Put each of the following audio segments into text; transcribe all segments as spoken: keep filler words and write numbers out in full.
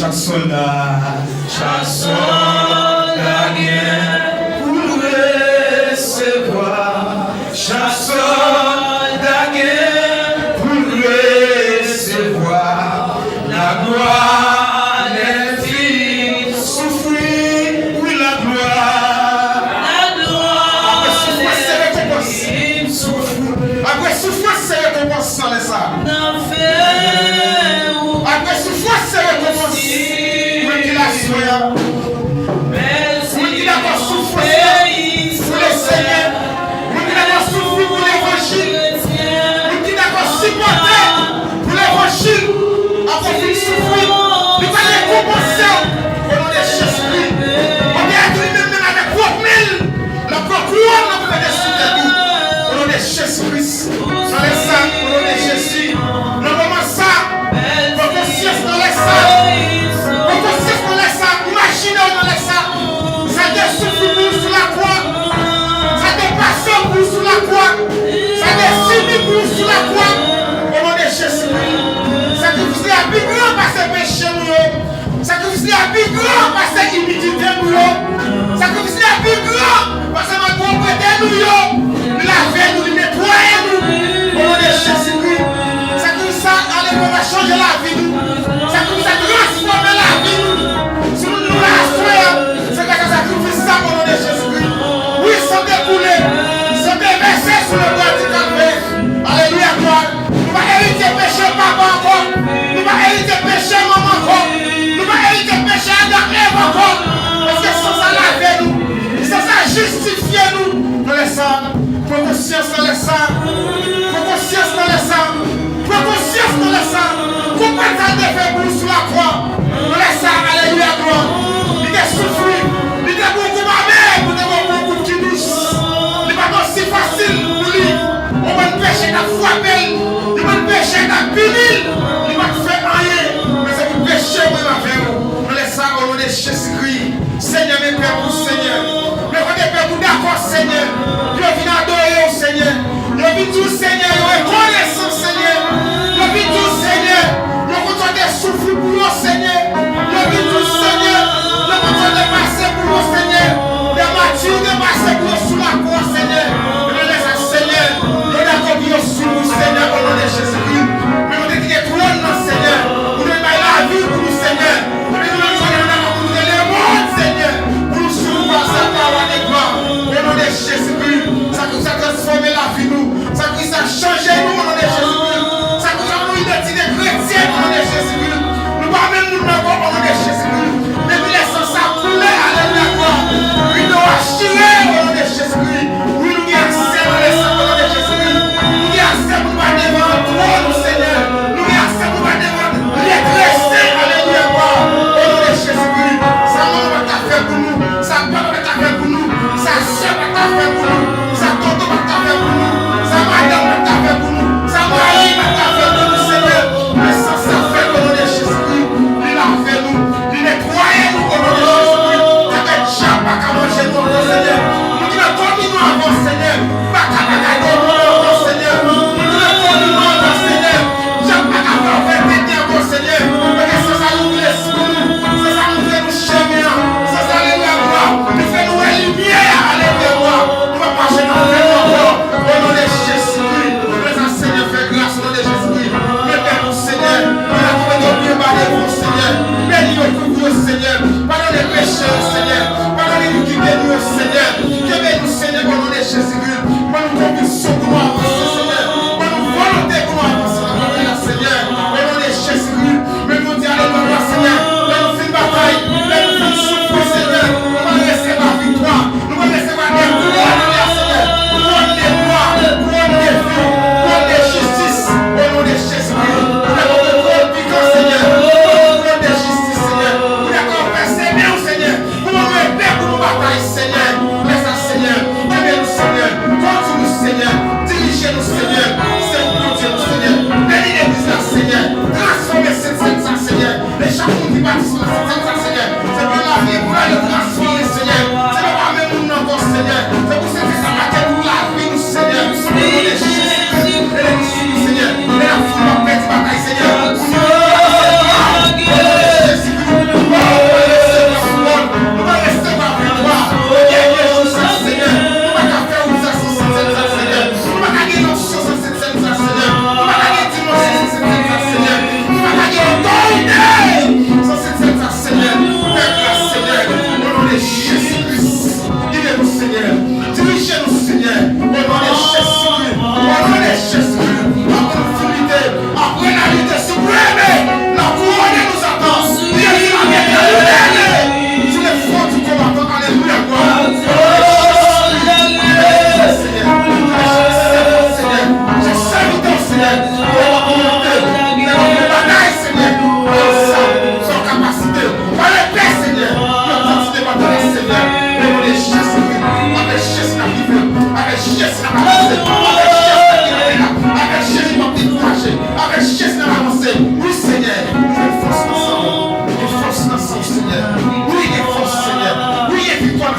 Chak sòlda, chak sòlda gen pou l resevwa. Chak sòlda gen pou l resevwa. La gloire des filles souffrir, oui, la gloire. Apre soufrans, se rekonpans. Apre soufrans, se rekonpans nan lè sa. Apre soufrans, se rekonpans. Mwen ki la sou ya. Moun ki dakò soufri pou Lesenyè. Moun ki dakò soufri pou levanjil. Moun ki dakò sipòte pou levanjil. Apre w fin soufri, li pral rekonpanse w. O non de Jezikri. Bondye a di li menm, menm avèk pwòp men l, l ap pran kouwòn nan pou mete sou tèt ou. O non de Jezikri. Nan lè sa, o non de Jezi. Nan moman sa, pran konsyans nan lè sa. Pran konsyans nan lè sa. Imajine w nan lè sa. Sa te soufri pou ou sou lakwa. Sa te pase pou ou sou lakwa. Sa te sibi pou ou sou lakwa. O non de Jezikri. Sakrifis li a pi gran pase peche nou yo. Sakrifis li a pi gran pase inidite nou yo. Sakrifis li a pi gran pase malpwòpte nou yo. Li lave nou, li netwaye nou. O non de Jezikri. Sakrifis sa, alelouya, va chanje lavi nou. Sakrifis sa transfòme lavi nou. Si nou, nou la aswè a, se gras a sakrifis sa, o non de Jezikri. Wi, san te koule, san te vèse sou lebwa di Kalvè. Alelouya, glwa. Nou pa eritye peche papa ankò. Nou pa eritye peche manman ankò. Nou pa eritye peche Adan Ev ankò. Paske san sa lave nou. San sa jistifye nou. Nan lè sa, pran konsyans nan lè sa. Pran konsyans nan lè sa. Pran konsyans nan lè sa. Konprann sa l te fè pou ou sou lakwa. Nan lè sa, alelouya,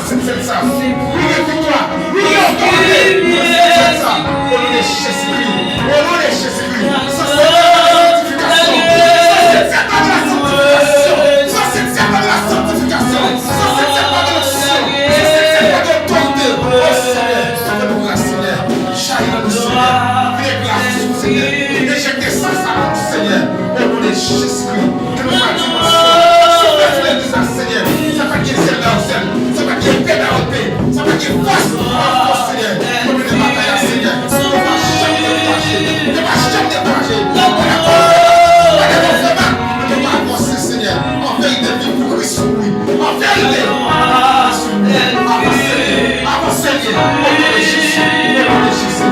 Sèt sa. Wi, gen viktwa. Wi, gen otorite. Sèt sa. O non de Jezikri. O non de Jezikri. Sa se sanktifikasyon. Sa se sanktifikasyon. Sa se sanktifikasyon. Sa se sanktifikasyon. Sa se sanktifikasyon. O Senyè, sa fè pou gras, Senyè. Jayi nan nou, Senyè. Vide gras sou, Senyè. Enjekte san sa nan nou, Senyè. O non de Jezikri. Ke nou pa dimansyon. Soufle sou legliz la, Senyè. Sa pa gen zèl la, zèl. Sa pa gen epè la, epè. Sa pa gen fòs la, fòs, Senyè. Pou mennen batay la, Senyè. Yo pa janm dekouraje. Yo pa janm dekouraje. Yo pa janm dekouraje. Yo pa avanse, Senyè. An verite, viv pou Kris, wi. An verite, viv pou Kris, wi. Avanse, Senyè. Avanse, Senyè. O non de Jezi. O non de Jezi.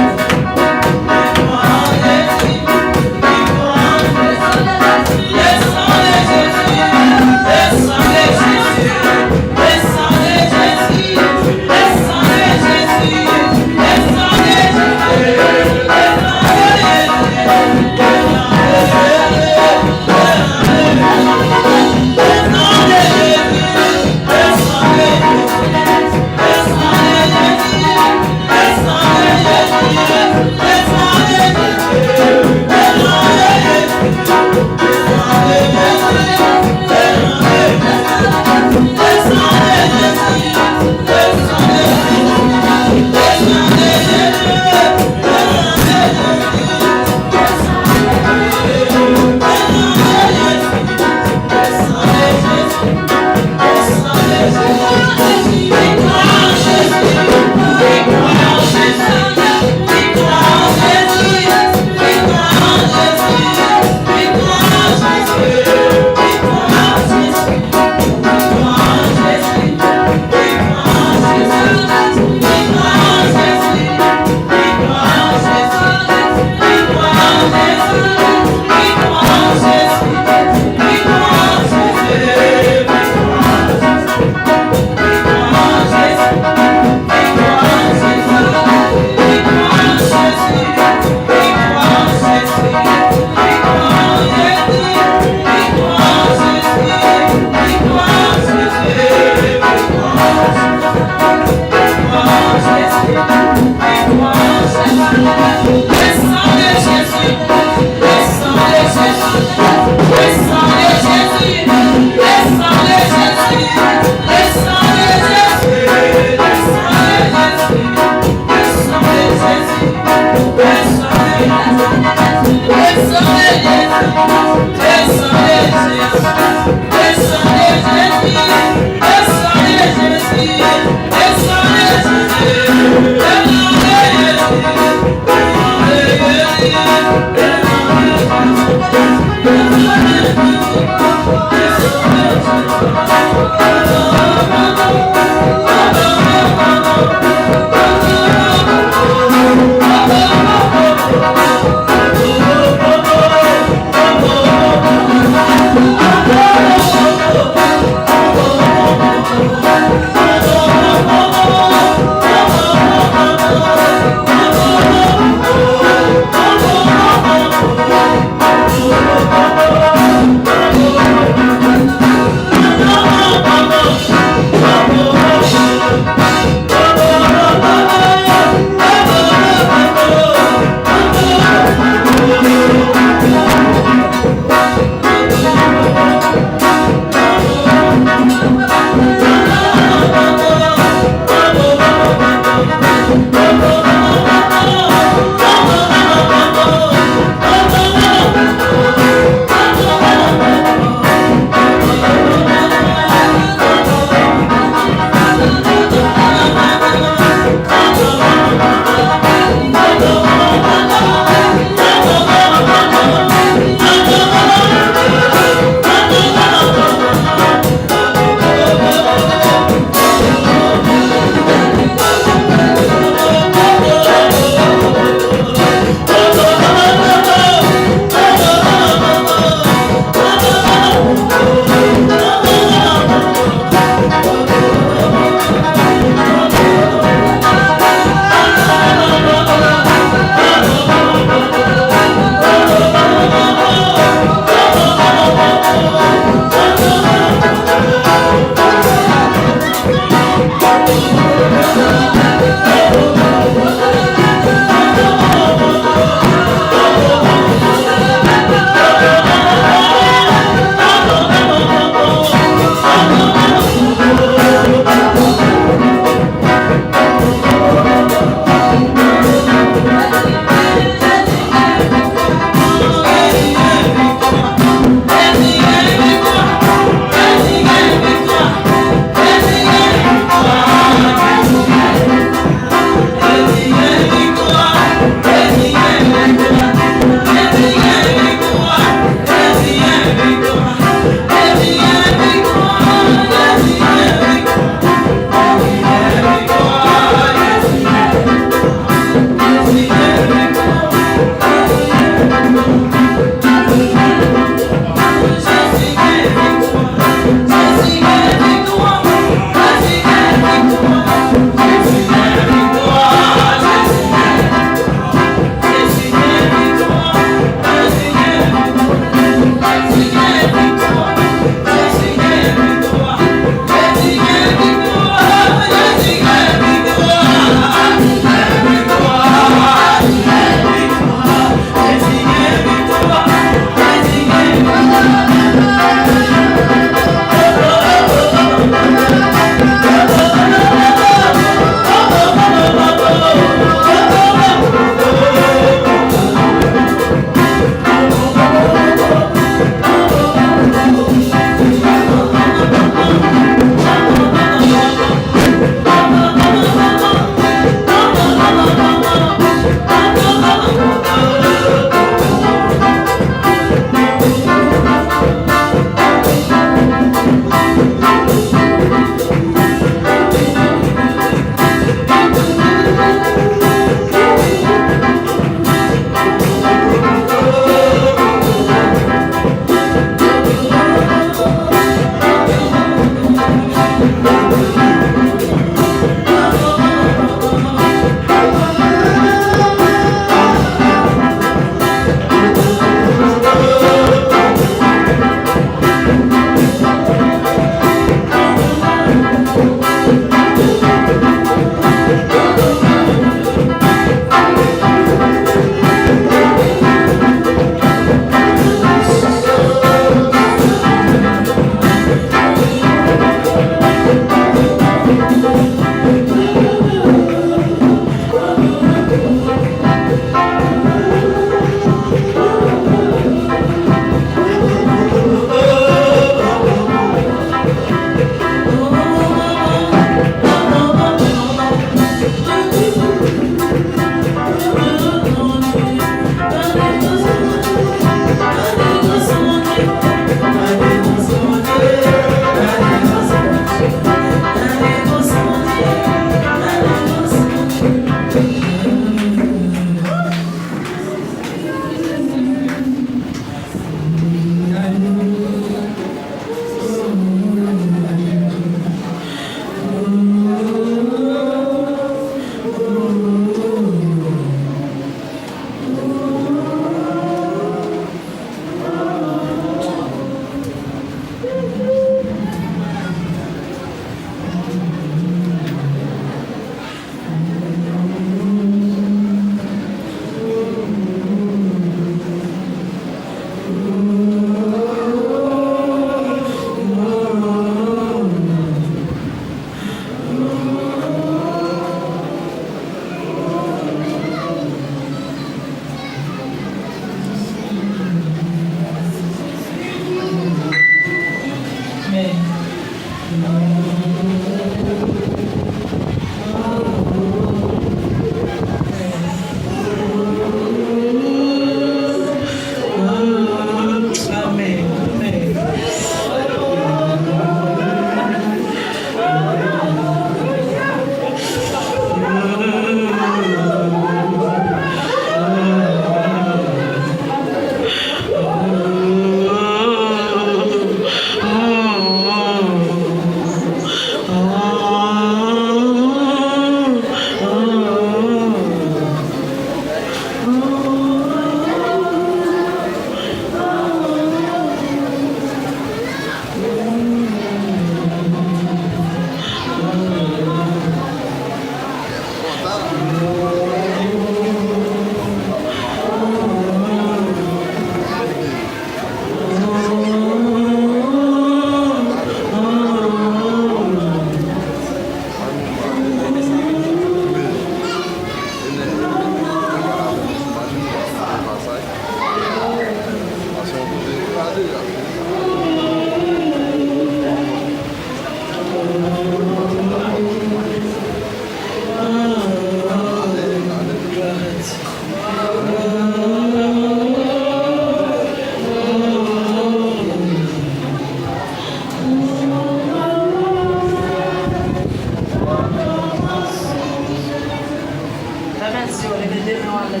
Fèmen zye w, leve de men w anlè.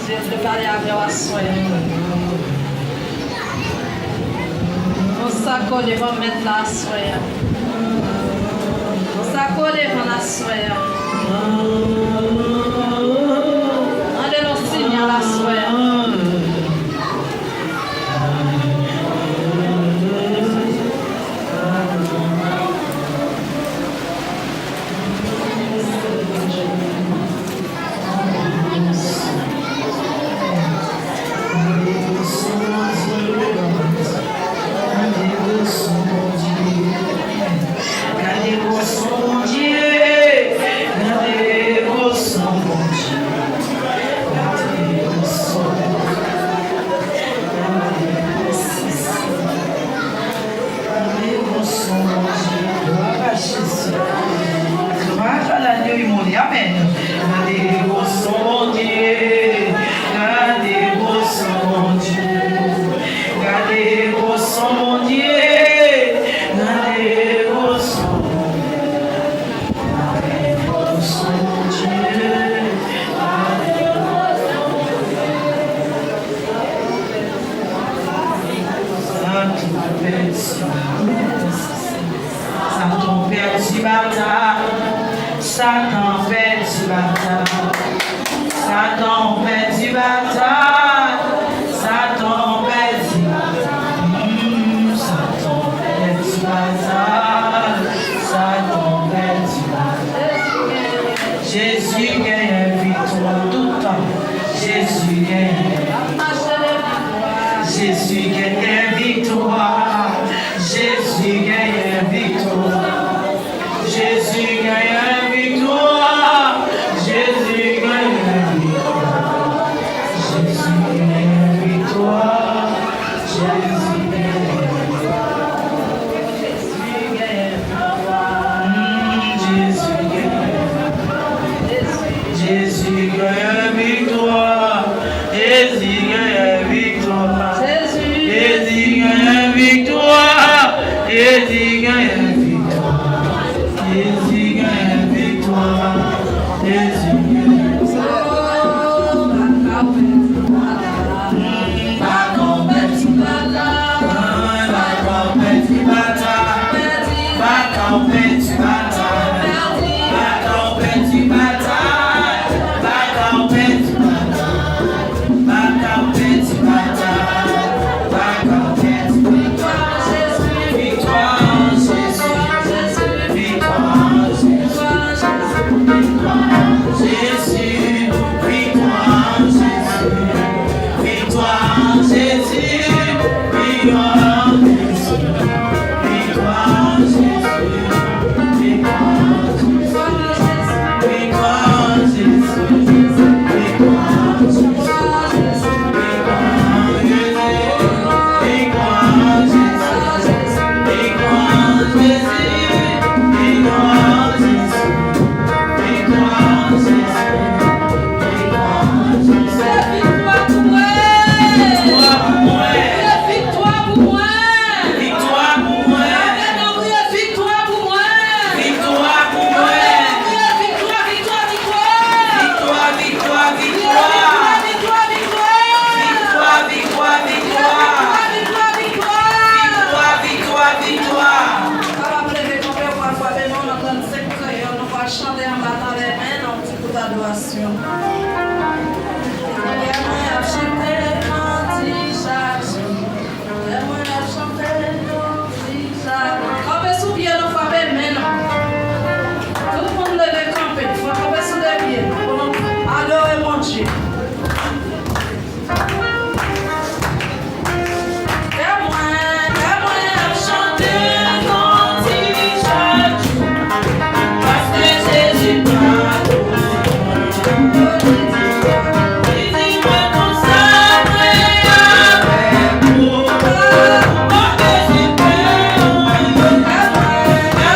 Bondye vle pale avè w aswè a. Nou sa kole devan Mèt la aswè a. Nou sa kole devan l aswè a. Mande l yon sinyal aswè a. Gade gwo son Bondye, gade gwo son Bondye, gade gwo son Bondye, gade gwo son Bondye. Gade gwo son Bondye. Glwa a Jezi. Glwa a Lanyo imole. Amèn. Gade gwo son Bondye. Gade gwo son Bondye. Gade gwo son Bondye. Gade gwo son Bondye. Gade gwo son Bondye. Sa tonbe sou mwen. Sa tonbe sou batay. Satan pèdi batay. Satan pèdi batay. Satan pèdi batay. Hmm, Satan pèdi batay. Satan pèdi batay. Jezi genyen viktwa toutan. Jezi genyen. Jezi genyen viktwa. Jezi genyen viktwa. Jezi genyen viktwa. Jezi genyen viktwa. Jezi genyen viktwa. Jezi genyen viktwa. Jezi genyen viktwa. Hmm, Jezi genyen. Jezi genyen viktwa. Jezi genyen viktwa. Jezi genyen viktwa. Jezi genyen viktwa. Jezi genyen viktwa. Jezi genyen viktwa. Baka w pèdi batay. Baka w pèdi batay. Baka w pèdi batay. Baka w pèdi batay. Baka w pèdi batay. Baka w pèdi batay. Baka w pèdi batay. Viktwa an Jezi. Viktwa an Jezi. Viktwa an Jezi. Viktwa an Jezi. Viktwa an Jezi. Viktwa an Jezi. Viktwa an Jezi. Jezi, viktwa an Jezi, viktwa an Jezi, viktwa an Jezi. Se viktwa pou mwen. Viktwa pou mwen. Viktwa pou mwen. Viktwa pou mwen. Viktwa pou mwen. Viktwa pou mwen. Viktwa, viktwa, viktwa. Viktwa, viktwa, viktwa. Viktwa, viktwa, viktwa. Viktwa, viktwa, viktwa. Viktwa, viktwa, viktwa. Viktwa, viktwa, viktwa. Kapab leve kanpe, ou pral frape men w nan trannsenk kreyòl, nou pral chante anba tande men nan yon ti kout adorasyon. Kè mwen ap chante kantik chak jou. Kè mwen ap chante kantik chak jou. Kanpe sou pye nou, frape men nou. Tout moun leve kanpe, fò kanpe sou de pye pou nou adore Bondye. Kè mwen, kè mwen ap chante kantik chak jou, paske Jezi pa twò. Li di mwen konsa, mwen avèk ou. Ou pa bezwen pè, kè mwen, kè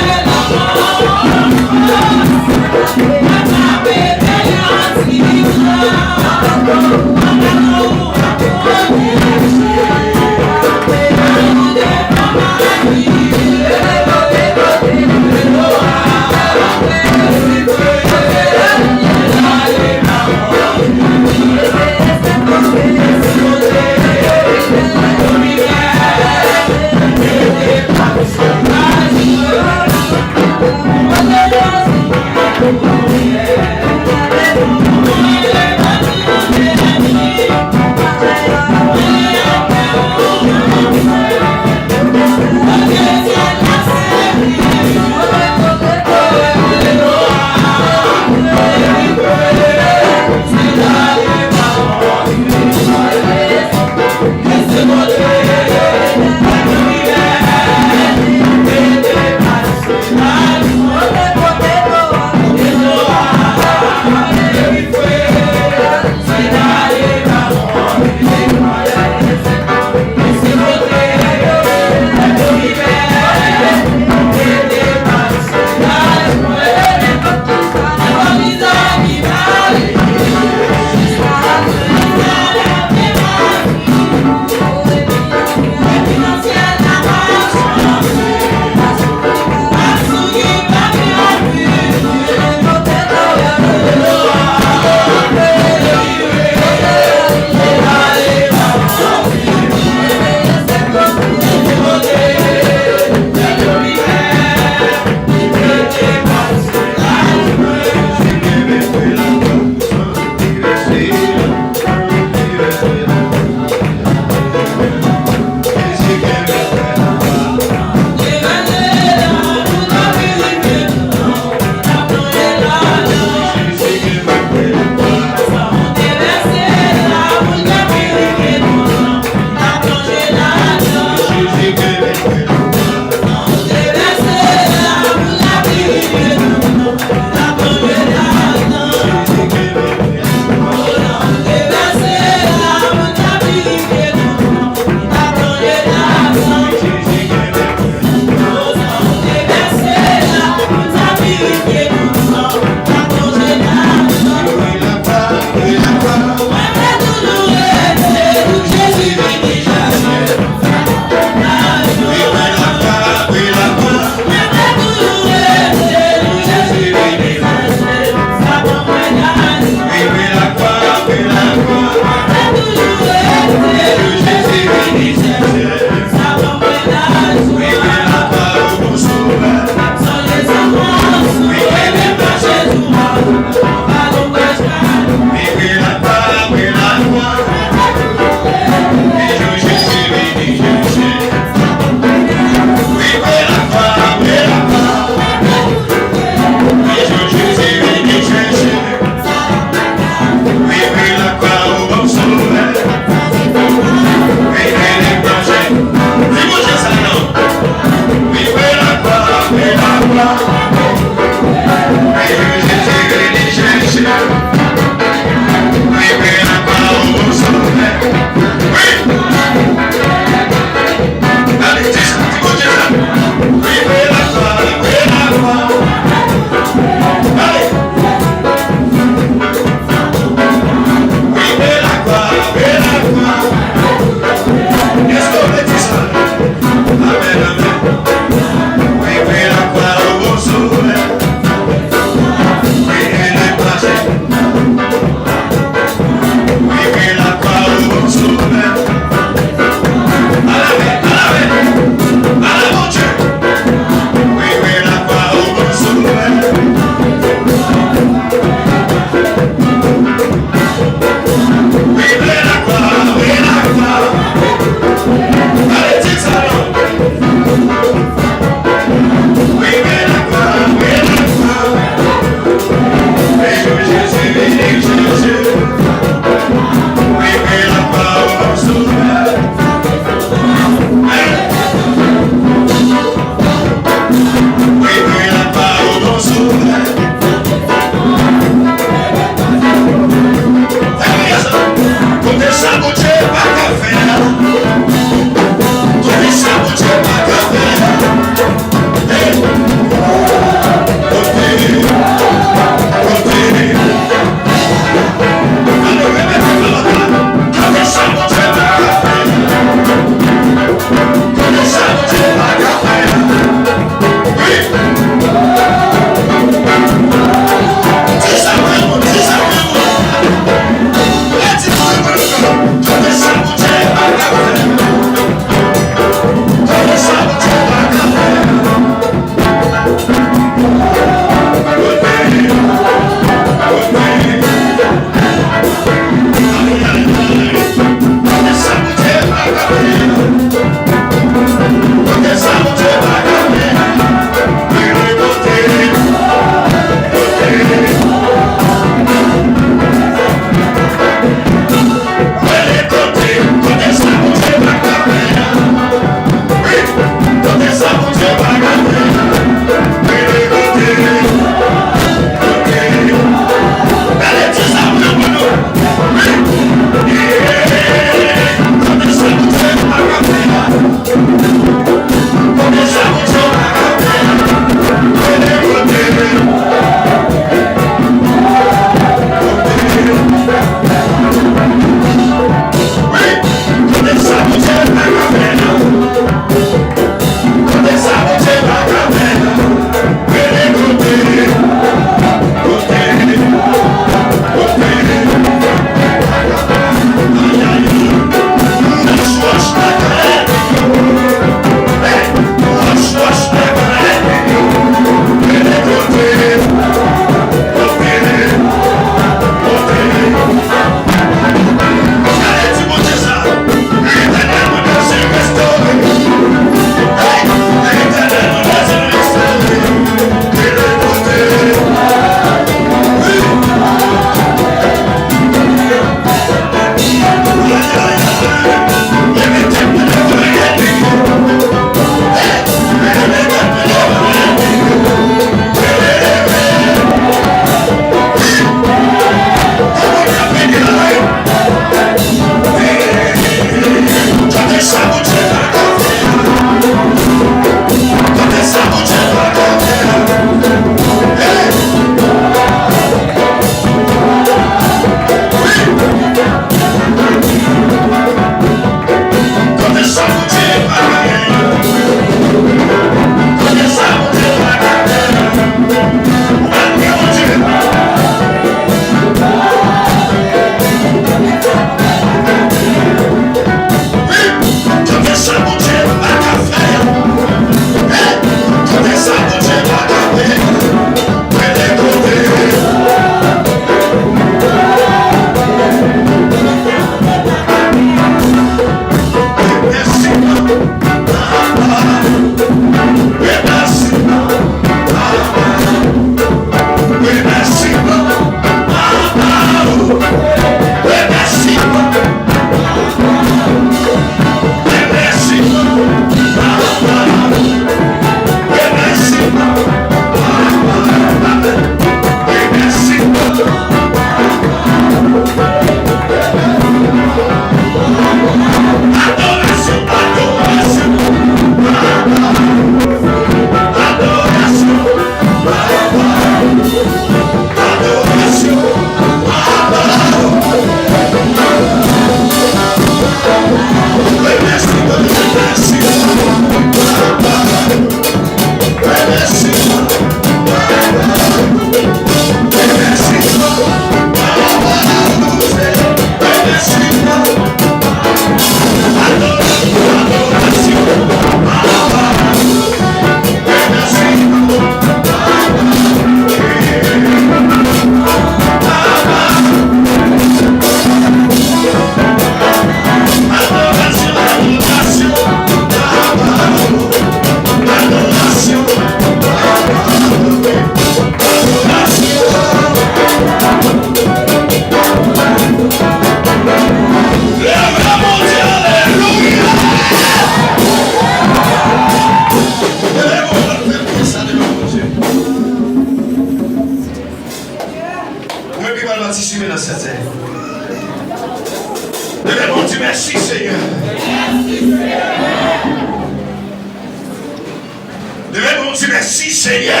Leve men w, di, mèsi, Senyè.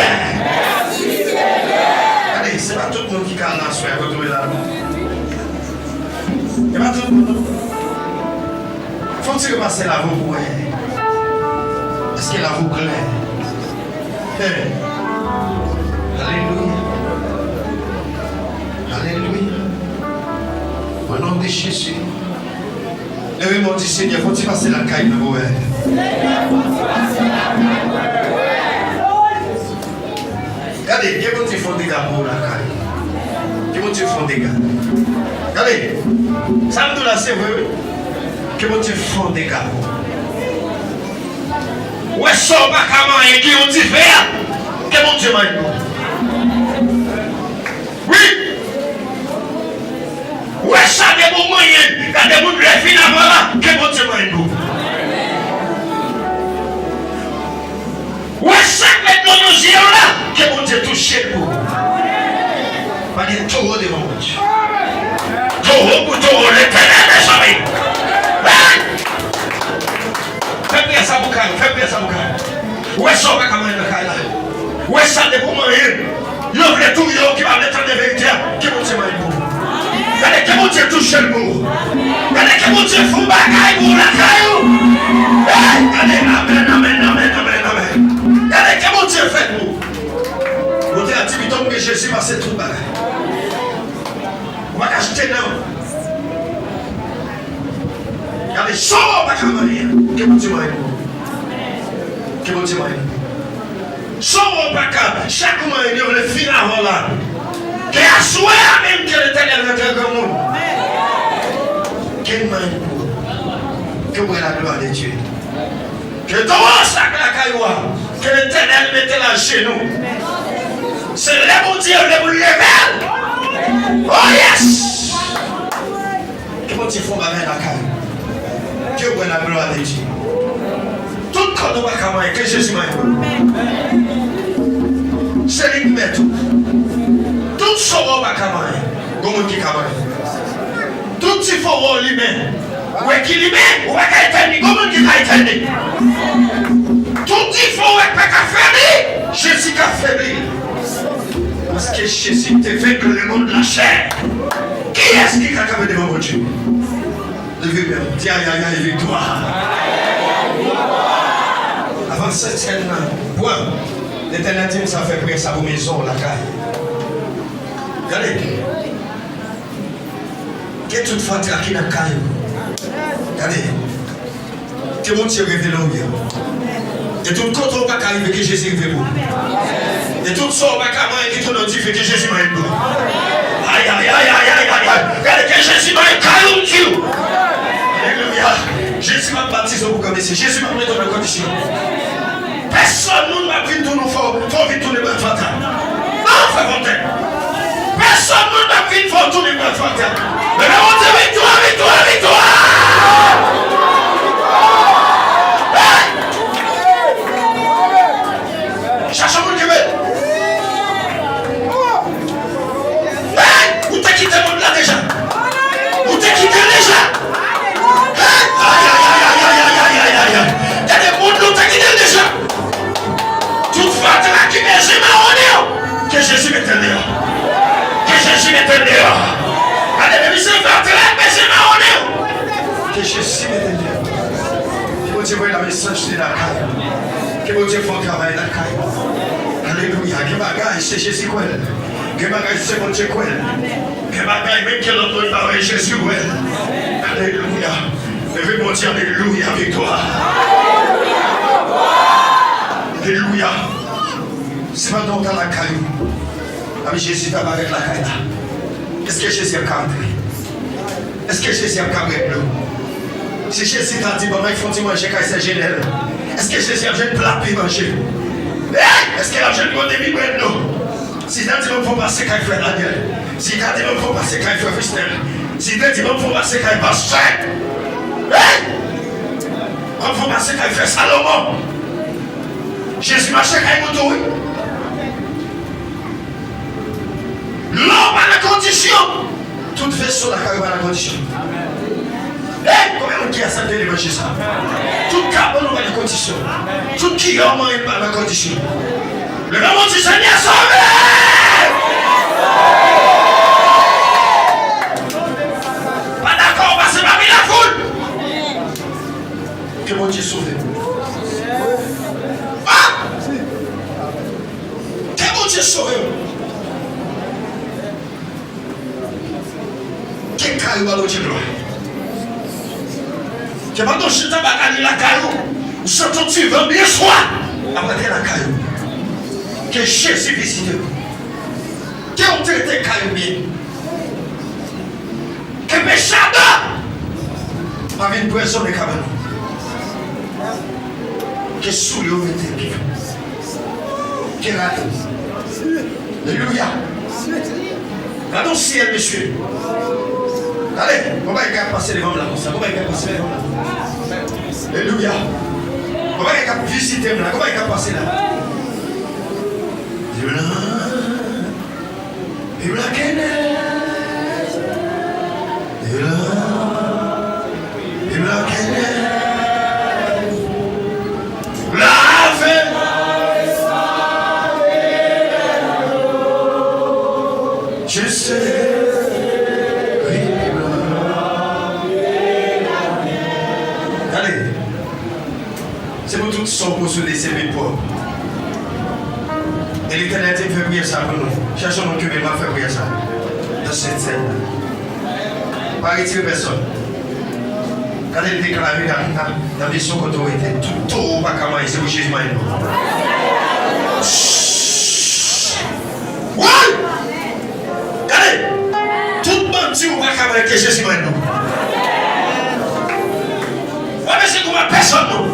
Gade, se pa tout moun ki ka al nan aswè a, kote w ye la, non. Se pa tout moun, non. Fò w tire pase lavi w pou w wè. Èske lavi w klè? Hey. Alelouya. Alelouya. Au nom de Jésus. Leve men w, di, Senyè, fò w ti pase lakay mwen pou wè. Gade, ke Bondye fè yon dega pou w lakay. Ke Bondye fè yon dega. Gade, sa m di w la, se vre, wi. Ke Bondye fè yon dega pou w. Ou wè sa w pa ka manyen, ki yon dife a. Ke Bondye manyen pou w. Wi. Ou wè sa depi w manyen, gade moun lè fin avan la, ke Bondye manyen pou w. Ou wè sa k met dlo nan zye w la, ke Bondye touche l pou ou. Pa gen towo devan Bondye. Towo pou towo, Letènèl, mezanmi. Hey! Fè priyè sa pou kay ou, fè priyè sa pou kay ou. Ou wè sa w pa ka manyen nan kay la. Ou wè sa depi w manyen. Yo vle touye w ki pa vle tande verite a, ke Bondye manyen pou ou. Gade, ke Bondye touche l pou ou. Gade, ke Bondye fè yon bagay pou ou lakay ou. Hey, gade, amèn, amèn, amèn, amèn, amèn. Gade, ke Bondye fè pou ou. Bondye a di, piton ke Jezi pase tout bagay. Ou pa ka jete non. Gade, sa w pa ka manyen, ke Bondye manyen pou ou. Ke Bondye manyen pou ou. Sa w pa ka, chak mwen yo vle fin avan la. Ke aswè a menm ke Letènèl rantre granmoun. Ke l manyen pou ou. Ke w wè la gloire de Dieu. Ke towo sa k lakay ou a, ke Letènèl mete l ajenou. Se lè Bondye vle pou l leve l. Oh yes! Ke Bondye fè yon bagay lakay ou. Ke w wè la gloire de Dieu. Tout kòd ou pa ka manyen, ke Jezi manyen pou ou. Se li k mèt ou. Tout sòwè ou pa ka manyen, gon moun ki ka manyen. Tout dife w limen, ou wè ki limen, ou pa ka etèn li, gon moun ki ka etèn li. Tout dife w wè k pa ka febli, Jezi ka febli l. Paske Jezi te venk lemonn lachè. Kiyès ki ka kanpe devan Bondye? Leve men w, di, ayayay, viktwa. Avan sèn nan, pran. Letènèl di m sa, fè priyè sa pou mezon w, lakay. Gade. Ke tout fatra ki nan kay ou. Gade. Ke Bondye revele w byen. E tout kote w pa ka rive, ke Jezi rive pou ou. E tout sa w pa ka manyen ki tou nan dife, ke Jezi manyen pou ou. Ay, ay, ay. Gade, ke Jezi manyen kay ou, m di w. Alelouya. Jezi p ap batize w pou granmesi. Jezi p ap mete w nan kondisyon. Pèsonn moun p ap vin tounen fò, fò vin tounen bwè fatra. Non, frè Fontaine. Pèsonn moun p ap vin fò tounen bwè fatra. Leve men w, di, viktwa, viktwa, viktwa! Hey! Chache moun kenbe. Hey! Ou te kite mond la deja. Ou te kite l deja. Hey! Ayayayayayayayayay! Gade, mond ou te kite l deja. Tout fatra ki bezwen mawonnen w, ke Jezi mete l deyò. Ke Jezi mete l deyò. Gade, depi se fatra k bezwen mawonnen w, ke Jezi mete l deyò. Ke Bondye voye la mesaj li lakay ou. Ke Bondye fè yon travay lakay ou. Alelouya. Gen bagay, se Jezi k wè l. Gen bagay, se Bondye k wè l. Gen bagay, menm ke lòt moun pa wè, Jezi wè l. Alelouya. Leve Bondye, alelouya, viktwa. Alelouya. Se pandan w ta lakay ou, epi Jezi ta parèt lakay la. Èske Jezi ap ka antre? Èske Jezi ap ka bwè dlo? Si Jezi ta di, "Ban mwen fè yon ti manje kay sè Jenèl," èske Jezi ap jwenn pla pou l manje? Hey! Èske l ap jwenn yon demi bwè dlo? Si l ta di, "Ban m fè yon pase kay frè Daniel," si l ta di, "Ban m fè yon pase kay frè Fisnel," si l te di, "Ban m fè yon pase kay pastè," hey! "Ban m fè yon pase kay frè Salomon," Jezi mache kay moun tou, wi. Lè w pa nan kondisyon, tout veso lakay ou pa nan kondisyon. Hey, konbyen moun ki aksepte levanjil sa? Tout kabann ou pa nan kondisyon. Tout kiyè w manyen pa nan kondisyon. Le nom du Seigneur sauve! Pa dakò, pase pami lafoul. Ke Bondye sove w. Ah! Ke Bondye sove w. Ke kay ou ba Bondye glwa. Ke pandan w chita bagay lakay ou, ou santi yon ti van byen swa ap rantre lakay ou. Ke Jezi vizite w. Ke w trete kay ou byen. Ke peche Adan pa vin pwazone kabann ou. Ke soulye w mete pye w. Ke rale w. Alelouya. Gade yon syèl, mesye. Gade, gon bagay k ap pase devan m la konsa. Gon bagay k ap pase devan m la. Alelouya. Gon bagay k ap vizite m la. Gon bagay k ap pase la. Alelouya. Viv la kenèz. Viv la, viv la kenèz. Lave. Je sais. Viv la. Gade. Se pou tout sa w posede se men pwòp. E Letènèl di m fè priyè sa pou nou. Chèche yon moun kenbe l, m ap fè priyè sa. Nan Sent Sèn. Pa retire pèsòn. Gade l deklare nan, nan, nan leson kote w rete. Tout towo w pa ka manyen, se pou Jezi manyen nou. Woy! Gade! Tout bandi ou pa ka bay ke Jezi ban nou. W ap eseye konbat pèsòn non.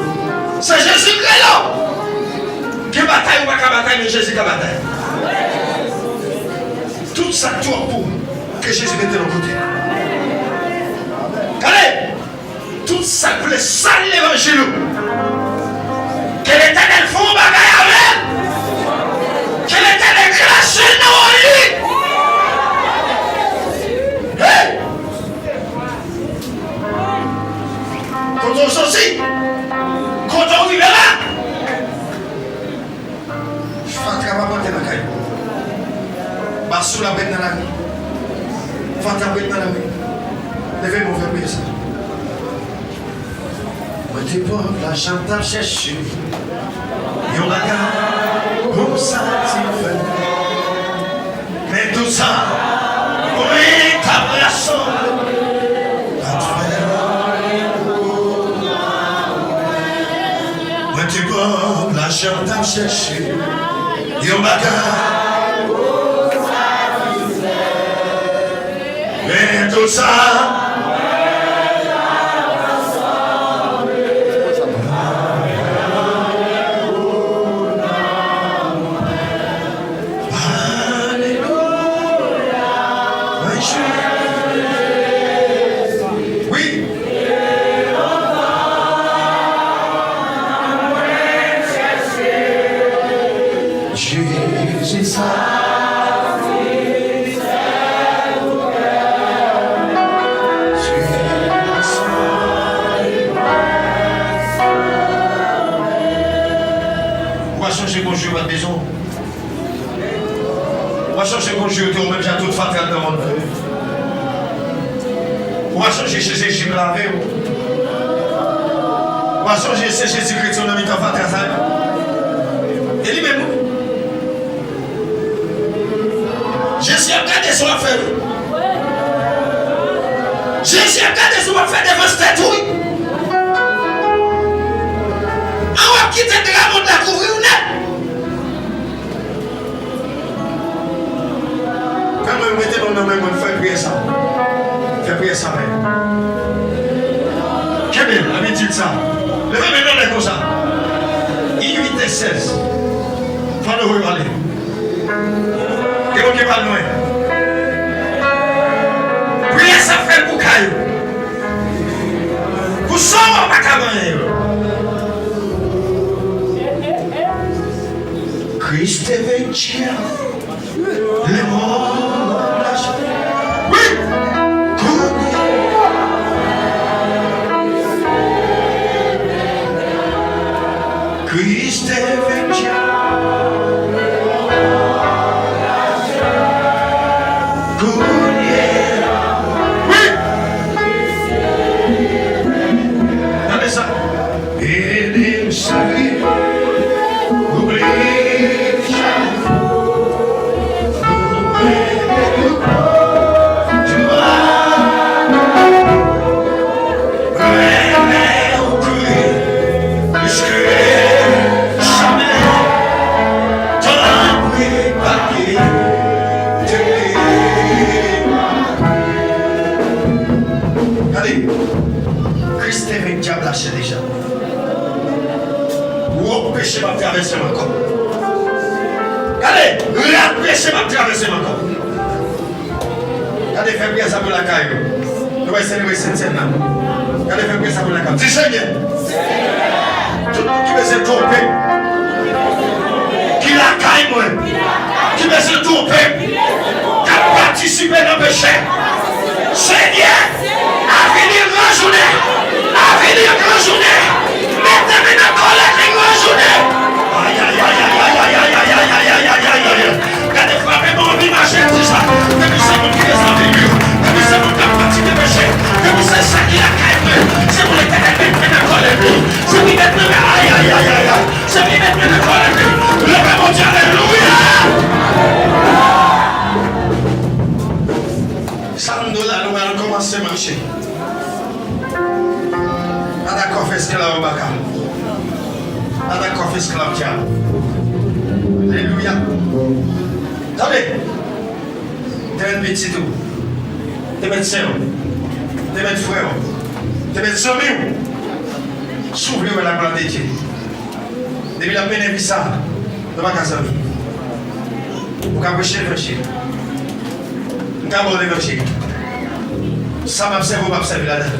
Se Jezi k rele w. Gen batay ou pa ka batay, men Jezi ka batay. Tout sa k twòp pou ou, ke Jezi mete l yon kote. Gade! Tout sa k vle sal levanjil ou, ke Letènèl fè yon bagay avè l. Ke Letènèl kraze l nan wòl li. Hey! Kote w soti? Kote w rive la? Fatra p ap antre nan kay ou. Basou l ap ret nan lari. Fatra ap ret nan lari. Leve men w fè priyè sa. Mwen te pòv, lajan m t ap chèche yon bagay pou m satisfè. Men tout sa, mwen t ap rasanble, pa t fè anyen pou mwen. Mwen te pòv, lajan m t ap chèche yon bagay. Men tout sa, alelouya. Mwen chèche. Wi. Jezi sa. Ou pa sonje gon jou yo pa t bezwen w? Ou pa sonje gon jou yo te ou menm jan tout fatra nan mòn nan? Ou pa sonje se Jezi k lave w? Ou pa sonje se Jezi k retire w nan mitan fatra sa yo? E li menm wi. Jezi ap gade sa w ap fè wi. Jezi ap gade sa w ap fè defans tèt ou wi. An w ap kite dra mond la kouvri w nèt. Fè mwen mete non nan men mwen, fè priyè sa. Fè priyè sa, men. Kenbe l, abitid sa. Leve men nan lè konsa. I uit e sèz. Fò nou repale. Ke Bondye pale mwen. Priyè sa fè l pou kay ou. Pou sa w pa ka manyen yo. Christ est vainqueur. Le monde l'a wi. Kounye a. Wi! Tande sa. Ede m sere, oubli chak Gade, Kris te venk dyab lachè deja. Wòk peche p ap travèse m ankò. Gade, rad peche p ap travèse m ankò. Gade, fè priyè sa pou lakay ou. Nou pral selebre Sentsèn nan. Gade, fè priyè sa pou lakay ou. Di, Senyè, tout moun ki bezwen twonpe m, ki lakay mwen, ki bezwen twonpe m, k ap patisipe nan peche, Senyè, avili l gran jounen. Avili l gran jounen. Mete men nan kòlèt li gran jounen. Ayayayayayayayayayayayayay. Gade, frape bon anvi mache, di sa. Depi se moun ki desann li, depi se moun k ap pratike peche, depi se sa ki lakay mwen, se pou Letènèl met men nan kòlèt li. Se pou met men, ayayayayay. Se pou met men nan kòlèt li. Leve Bondye, alelouya. Sa m do la, nou pral kòmanse mache. Ata kòf esklav baka. Ata kòf esklav dyab. Alelouya. Tande. Te met pitit ou. Te met sè w. Te met frè w. Te met zanmi w. Si w vle wè laglwa de Dye. Depi l ap mennen vi sa, nou pa ka zanmi. Ou ka preche levanjil. M ka ba w levanjil. Sa m ap sèvi, ou p ap sèvi ladan.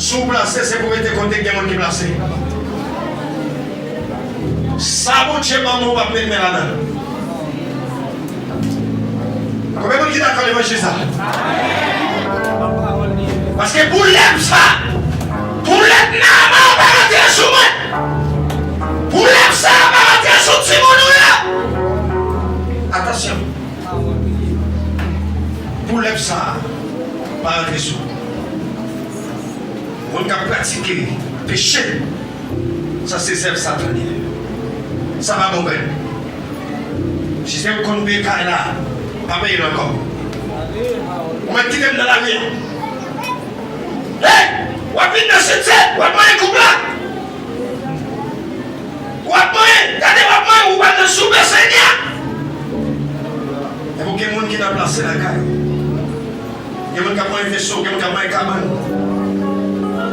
Si w plase, se pou rete kote gen moun ki plase. Sa Bondye ban nou, ou p ap met men ladan. Konbyen moun ki dakò levanjil sa? Paske pou lèp sa, pou lèp Naaman pa rantre sou mwen. Pou lèp sa pa rantre sou timoun ou yo. Atansyon. Pou lèp sa pa rantre sou moun k ap pratike peche. Sa se zèv Satan li ye. Sa pa bon grenn. Si se ou konn peye kay la, pa peye l ankò. Ou mèt kite m nan lari a. Hey! W ap vin nan sitye, w ap manyen koup la. W ap manyen, gade w ap manyen, ou pral nan soupe Senyè. E pou gen moun ki nan plase lakay ou. Gen moun k ap manyen veso, gen moun k ap manyen kabann.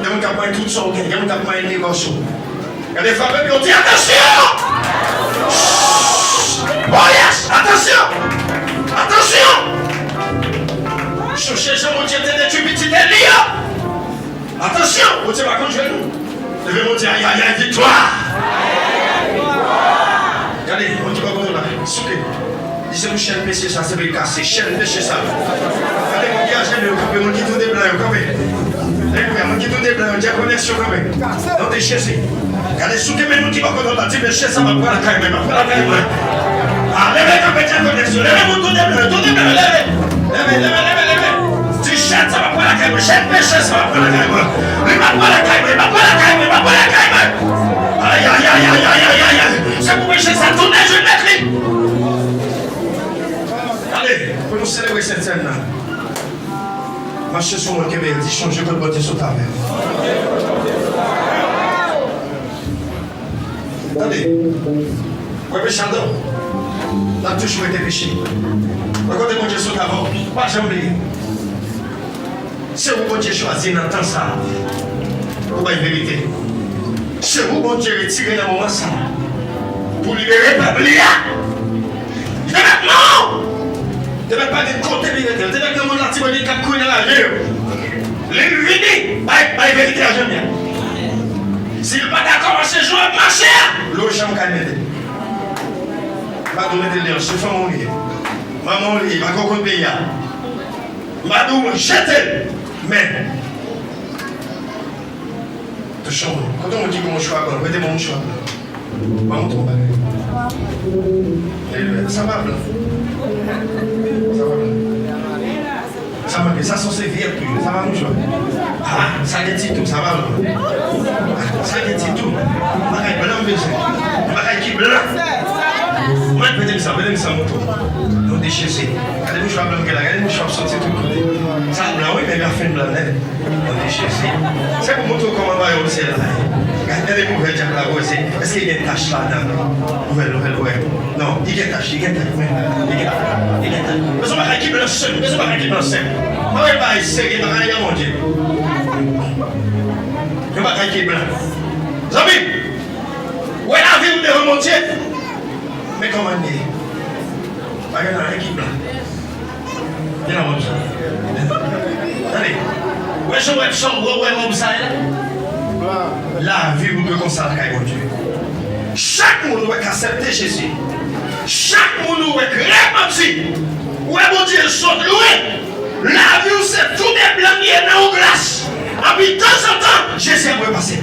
Gen moun k ap manyen tout sa w gen, gen moun k ap manyen negòs ou. Gade frape pye w, di, "Atansyon!" Oh yes! Atansyon! Atansyon! Sonje jan Bondye te detwi pitit Eli yo. Atansyon! Bondye pa konn jwe nou. Leve Bondye, ayayay, viktwa! Gade, moun ki bò kote w la, souke. Di, "Se pou chèn peche sa, se pou l kase. Chèn peche sa." Gade, moun ki ajenou yo kanpe, moun ki tou de blan yo kanpe. Alelouya, moun ki tou de blan yo, di, "Konèksyon kanpe." Non de Jezi. Gade, souke men moun ki bò kote w la, di, "Peche sa, m ap pran lakay mwen, m ap pran lakay mwen." Ah, leve kanpe, di, "Konèksyon." Leve moun tou de blan yo, tou de blan yo, leve. Leve, leve, leve, leve. Di, "Chèn sa, m ap pran lakay mwen. Chèn peche sa, m ap pran lakay mwen. Li p ap pran lakay mwen, li p ap pran lakay mwen, li p ap pran lakay mwen." Ayayayayayayay. Se pou peche sa tounen jwenn mèt li. Gade, pou nou selebre Sentsèn nan, mache sou moun, kenbe l, di, "Sonje kote Bondye sot avè m." Tande, wè peche adan w, l ap toujou rete peche. Wè kote Bondye sot avè w, pa janm bliye. Se ou Bondye chwazi nan tan sa a pou bay verite. Se ou Bondye retire nan moman sa a pou libere pèp li a. Li te mèt non! Li te mèt pa gen kote li rete. Li te mèt nan mòn Latibonit k ap kouri nan lari yo. Lè l vini, bay, bay verite a jan l ye. Si l pa dakò mache jan w ap mache a, lojman w kay mete l. M pa di w mete l deyò, se fanmi w li ye. Manman w li ye, pa gen w konn peyi a. M pa di w jete l, men Chanm. Kote moun ki gen mouchwa blan? Prete mwen mouchwa blan. Ban m montre yon bagay. Alelouya. Sa pa blan. Sa pa blan. Sa pa blan. Sa se yon sèvyèt tou. Sa pa mouchwa. Ah, sa gen ti tou. Sa pa blan. Sa gen ti tou. Bagay blan m bezwen. Bagay ki blan. Mwen, prete m sa. Prete m sa, montre. Non de Jezi. Gade mouchwa blan m gen la. Gade mouchwa ap soti tout kote. Sa blan, wi, men li fin blan nèt. Tande Jezi. Se pou montre w kòman bagay yo sè la. Gade, gade pou w wè dyab la, wè se, èske gen tach ladan? Ou wè l, ou wè l, ou wè l. Non, li gen tach, li gen tach, wi. Li gen, li gen tach. Bezwen bagay ki blan sèm, bezwen bagay ki blan sèm. Pa wè bagay serye, bagay nan Bondye. Yon bagay ki blan. Zanmi, wè lavi w devan Bondye. Men kòman l ye? Pa gen anyen ki blan. Gen nan wòb sa. Tande. Wè jan wòb sa, wè, wè wòb sa ye la? Lavi ou dwe konsa lakay Bondye. Chak moun ou wè k aksepte Jezi, chak moun ou wè k repanti, wè Bondye sot lwen, lavi w se tou de blan ye nan yon glas. Anpi tanzantan, Jezi ap repase.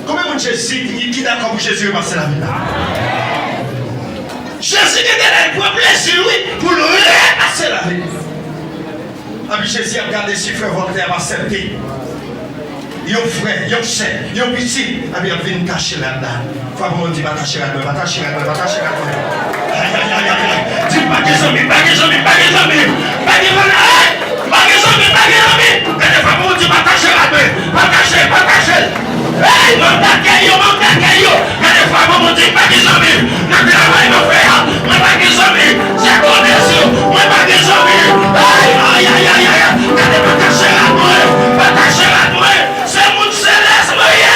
Konbyen moun Jezi ki, ki dakò pou Jezi repase lavi l la? Jezi gen de lè l pran plezi l, wi, pou l repase lavi l. Epi Jezi ap gade si frè Vòltè ap aksepte yon frè, yon sè, yon pitit, epi l ap vin tache rad la. Frape yon moun, di, "Pa tache rad mwen, pa tache rad mwen, pa tache rad mwen." Ay, ay, ay, ay, ay. Di, "Pa gen zanmi, pa gen zanmi, pa gen zanmi, pa gen zanmi." Ay! Pa gen zanmi, pa gen zanmi. Gade, frape moun, di, "Pa tache rad mwen, pa tache, pa tache." Hey, m ap dakè yo, m ap dakè yo. Gade, frape moun, di, "Pa gen zanmi. Nan travay mwen fè a, mwen pa gen zanmi. Se konèsyon, mwen pa gen zanmi." Ay, ay, ay, ay, ay, ay. Gade, pa tache rad mwen, pa tache rad mwen. Se moun selès mwen ye.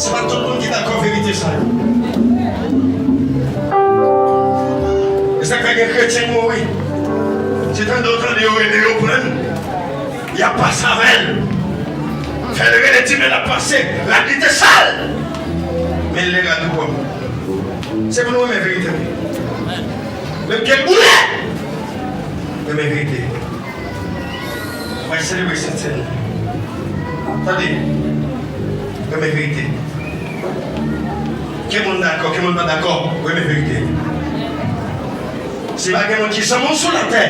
Se pa tout moun ki dakò verite sa yo. E sa k fè gen kretyen k mouri. Se tande w tande yo rele yo pran l. Y ap pase avè l. Fè l rele di men l ap pase. Rad li te sal. Men l le rad ou pwòp. Se pou nou renmen verite wi. Menm ke l boule. Renmen verite. Mwen selebre Sentsèn. Tande. Renmen verite. Ke moun dakò, ke moun pa dakò, renmen verite. Si pa gen moun ki zanmi w sou latè,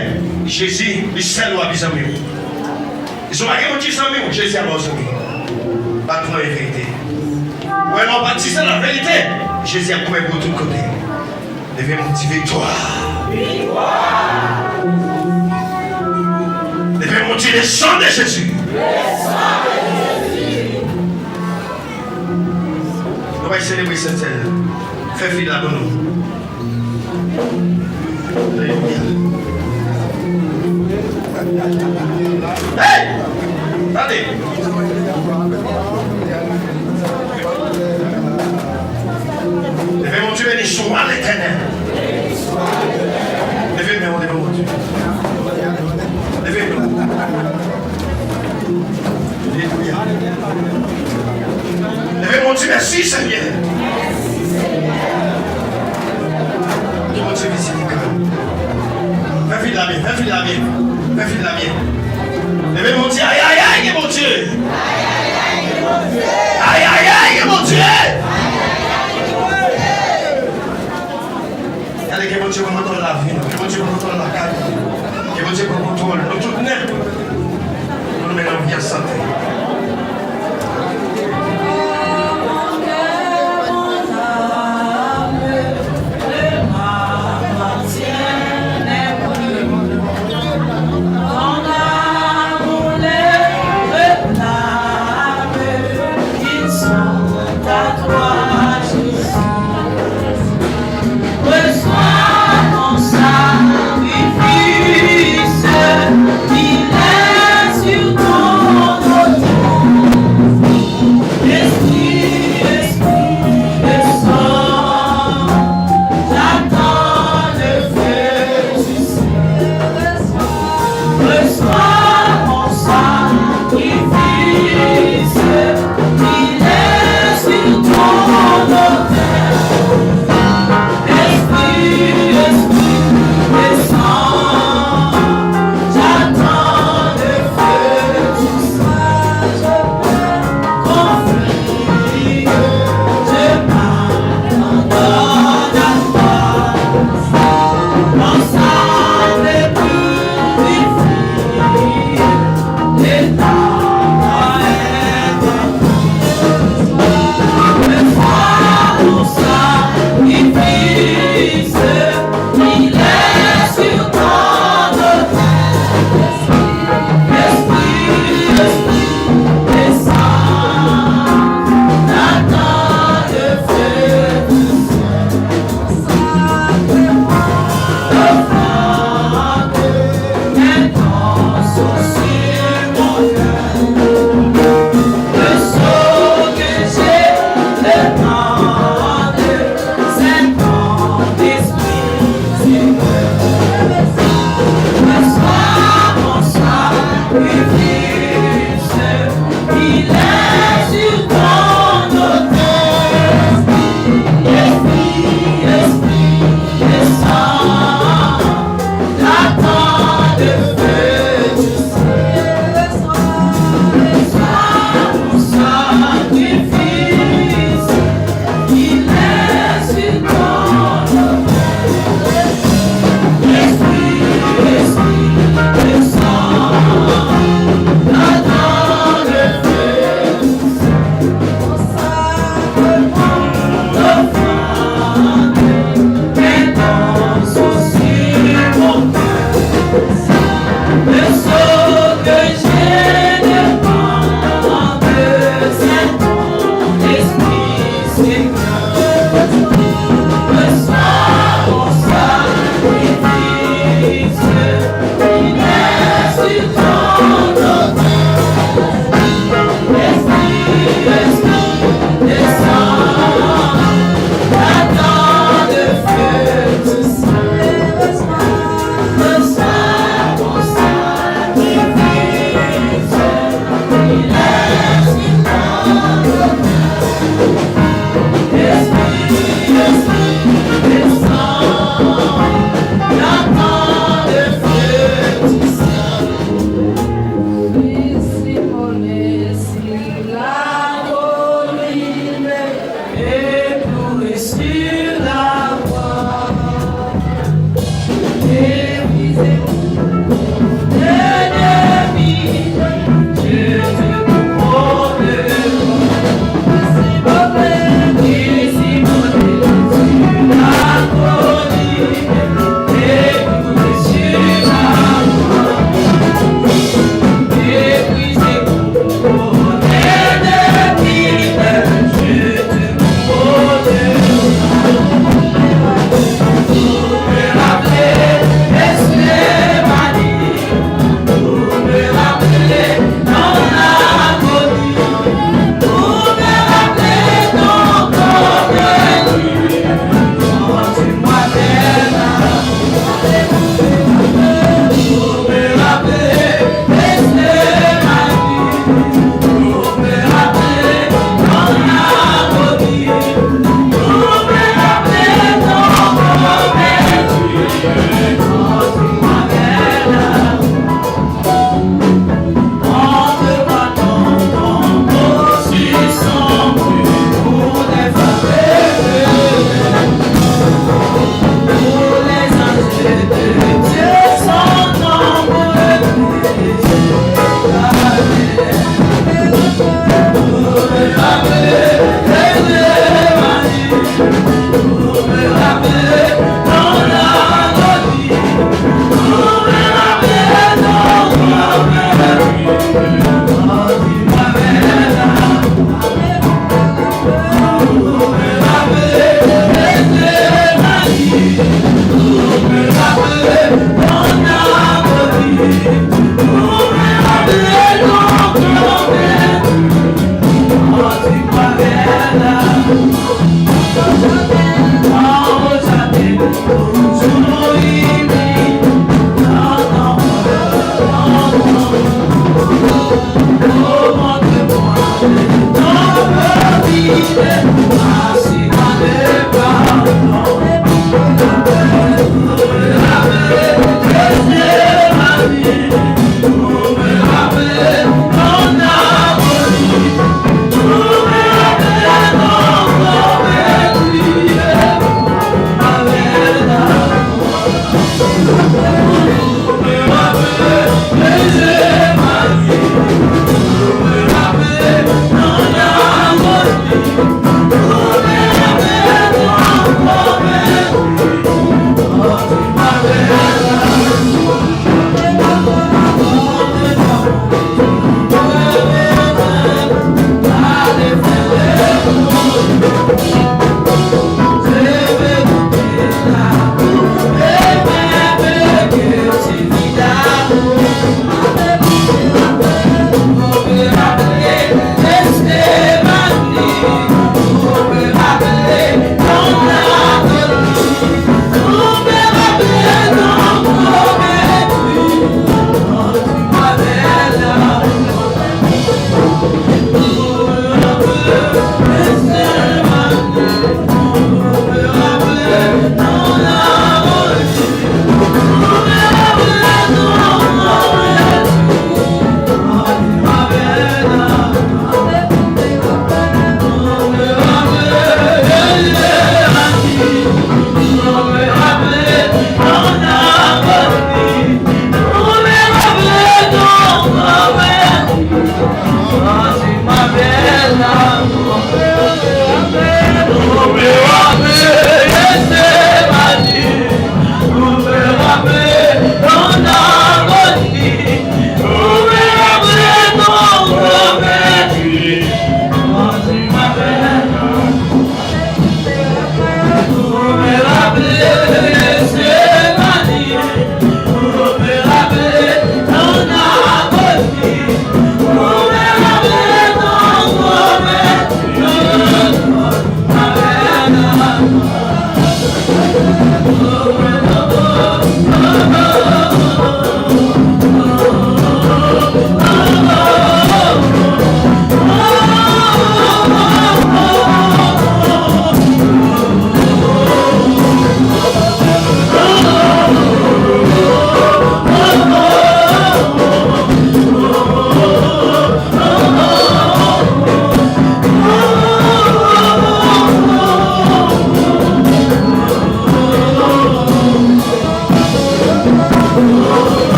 Jezi, li sèl w ap zanmi w. Si pa gen moun ki zanmi w, Jezi ap ba w zanmi. Bat pou mwen verite. Wè, lè w batize nan verite, Jezi ap kouvè pou w tout kote. Leve men w di viktwa. Leve men w di le sang de Jésus. Nou pral selebre Sentsèn nan. Fè fi la pou nou. Alelouya. Hey! Tande! Leve men w di, beni swa Letènèl. Leve men w, leve men w di. Leve men w. Alelouya. Leve men w di, mèsi, Senyè. Ke Bondye vizite kè w. Fè fi la byen, fè fi la byen, fè fi la byen. Leve men w di, ay, ay, ay, gen Bondye. Ay, ay, ay, gen Bondye. Gade, ke Bondye pran kontwòl lavi nou, ke Bondye pran kontwòl lakay nou, ke Bondye pran kontwòl nou tout nèt. Pou nou mennen yon vi an sante.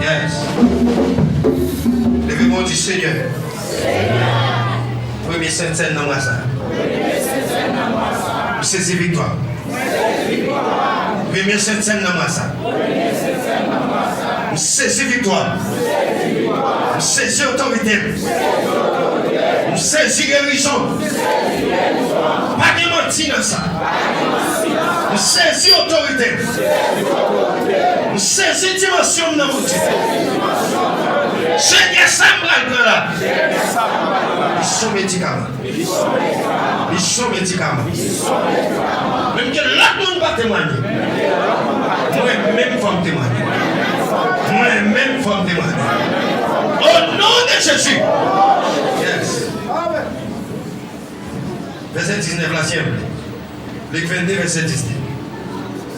Yes. Leve men w, di, Senyè, premye Sentsèn nan mwa sa, m Sezi viktwa. Premye sentsèn nan mwa sa. M sezi viktwa. M sezi otorite m. M sezi gerizon. Pa gen manti nan sa. M sezi otorite m. M sezi dimansyon m nan Bondye. Senyè, sa m pral pran la, li se yon medikaman. Li se yon medikaman. Menm ke lòt moun pa temwanye, mwen menm fò m temwanye. Mwen menm fò m temwanye. O non de Jezi. Yes. Vèsè diznèf la, silvouplè. Lik vennde, vèsè diznèf.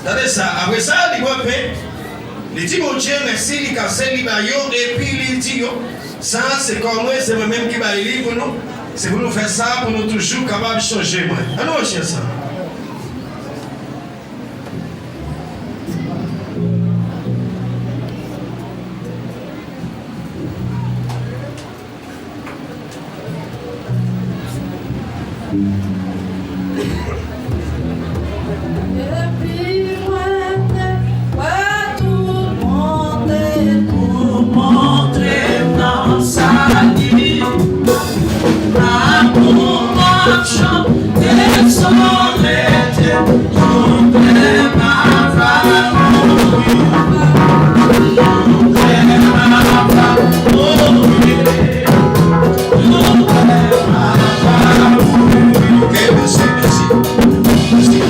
Tande sa, apre sa, li pran pen, li di Bondye mèsi, li kase, li ba yo, epi li di yo, sa a se kò mwen, se mwen menm ki bay li pou nou. Se pou nou fè sa, pou nou toujou kapab sonje mwen. Ann nou mache ansanm. Epi mwen te wè tout monte, tout monte nan sali. Amou m ap chante sou lete, tout lè m ap amouri. Ok, mèsi, mèsi. Mèsi.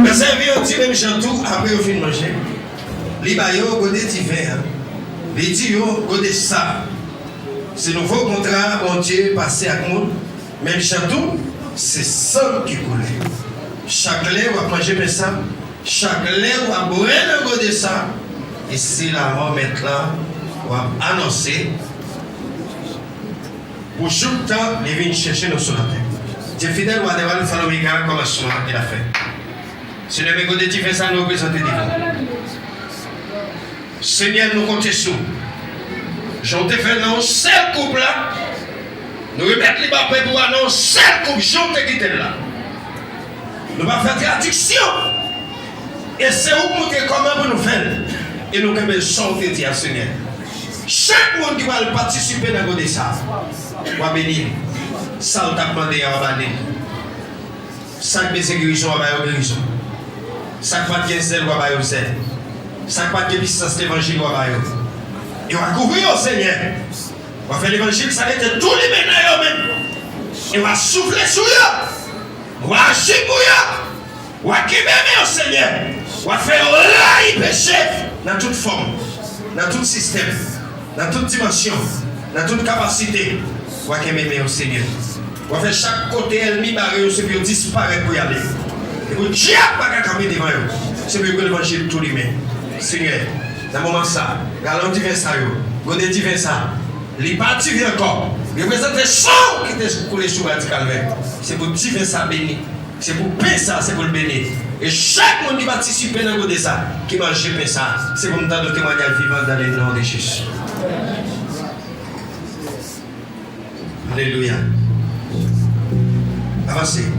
Mèsi, yo di menm jan tou, apre yo fin manje, li ba yo gode diven an. Li di yo, gode sa, se nouvo kontra Bondye pase ak moun. Menm jan tou, se san ki koule. Chak lè w ap manje pen sa, chak lè w ap bwè nan gode sa, e se lamò Mèt la w ap anonse pou jouk tan li vin chèche nou sou latè. Dye fidèl, Wa dè wa, Alfa Omega, kòmansman e lafen. Senyè, men gode diven sa nou reprezante devan w. Senyè, nou konte sou w. Jan w te fè l nan yon sèl koup la, nou remèt li ba pèp ou a nan yon sèl koup, jan w te kite l la. Nou pa fè tradiksyon. E se ou k montre kòman pou nou fè l. E nou kenbe sa w te di a, Senyè. Chak moun ki pral patisipe nan gode sa, w a beni l. Sa l t ap mande a, w a ba li l. Sa k bezwen gerizon, w a ba yo gerizon. Sa k pa t gen zèl, w a ba yo zèl. Sa k pa t gen pisans levanjil, w a ba yo. E w a kouvri yo, Senyè. W a fè levanjil sa rete tou limen nan yo menm. E w a soufle sou yo. W a aji pou yo. W a kenbe men yo, Senyè. W a fè yo rayi peche nan tout fòm, nan tout sistèm, nan tout dimansyon, nan tout kapasite. W a kenbe men yo, Senyè. W a fè chak kote ènmi bare yo, se pou yo disparèt pou y ale. E pou dyab pa ka kanpe devan yo. Se pou yo gen levanjil tou limen. Senyè, nan moman sa, galon diven sa yo, gode diven sa, li pa diven ankò. Li reprezante san ki te koule sou bwa di Kalvè. Se pou diven sa beni. Se pou pen sa, se pou l beni. E chak moun ki patisipe nan gode sa, ki manje pen sa, se pou m tande yon temwanyaj vivan dans le nom de Jésus. Alelouya. Avanse.